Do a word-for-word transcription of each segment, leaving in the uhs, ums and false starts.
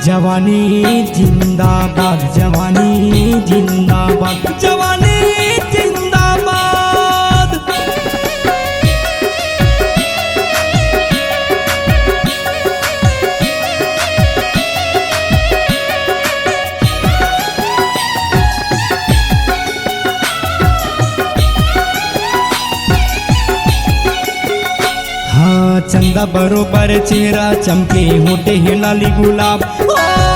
जवानी जिंदाबाद, जवानी जिंदाबाद, जवानी जिंदाबाद। हाँ, चंदा बरोबर चेहरा चमके, होठे हे लाली गुलाब, ओ,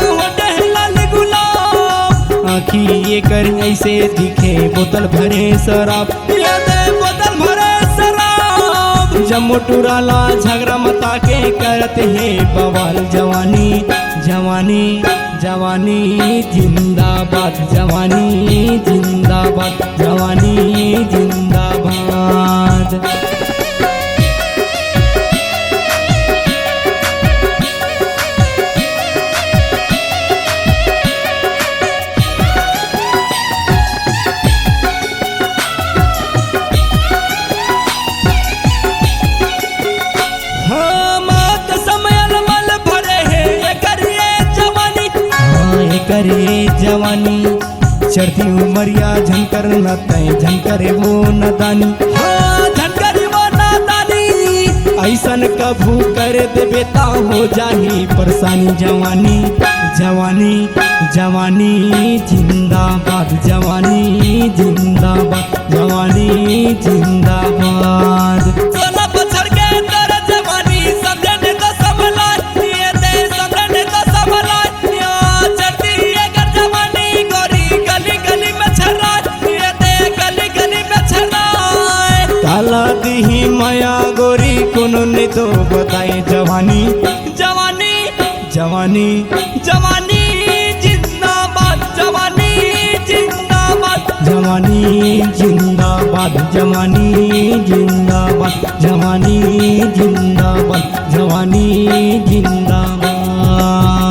होठे हे लाली गुलाब। आँखी एकर ऐसे दिखे, बोतल भरे शराब, ये दे बोतल भरे शराब। जम्मो टूरा ला झगरा मता के करत हे बवाल। जवानी, जवानी, जवानी जिंदाबाद, जवानी जिंदाबाद, जवानी जिंदाबाद। हाँ, मौत समय अलमल भरे हे, एकर ये जवानी। हाँ, एकर ये जवानी। चढ़ती उमरिया झनकर न तय, झनकर वो नदानी। हाँ, झनकर वो नदानी। ऐसन कभू कर देबे ता हो जाही परेशानी। जवानी, जवानी, जवानी जिंदाबाद, जवानी जिंदाबाद, जवानी जिंदाबाद। सोना पत्थर के तोर जवानी, समझे ने तो समलाय, ये दे समझे ने तो समलाय। या चढ़ती ये कर जवानी गोरी, गली गली में छर्राय, ये दे गली गली में छर्राय। काला दिही मया गोरी, कोनो ने तो बताए जवानी, जवानी, जवानी, जवानी जिंदाबाद, जवानी जिंदाबाद, जवानी जिंदाबाद, जवानी जिंदाबाद, जवानी जिंदाबाद, जवानी जिंदाबाद।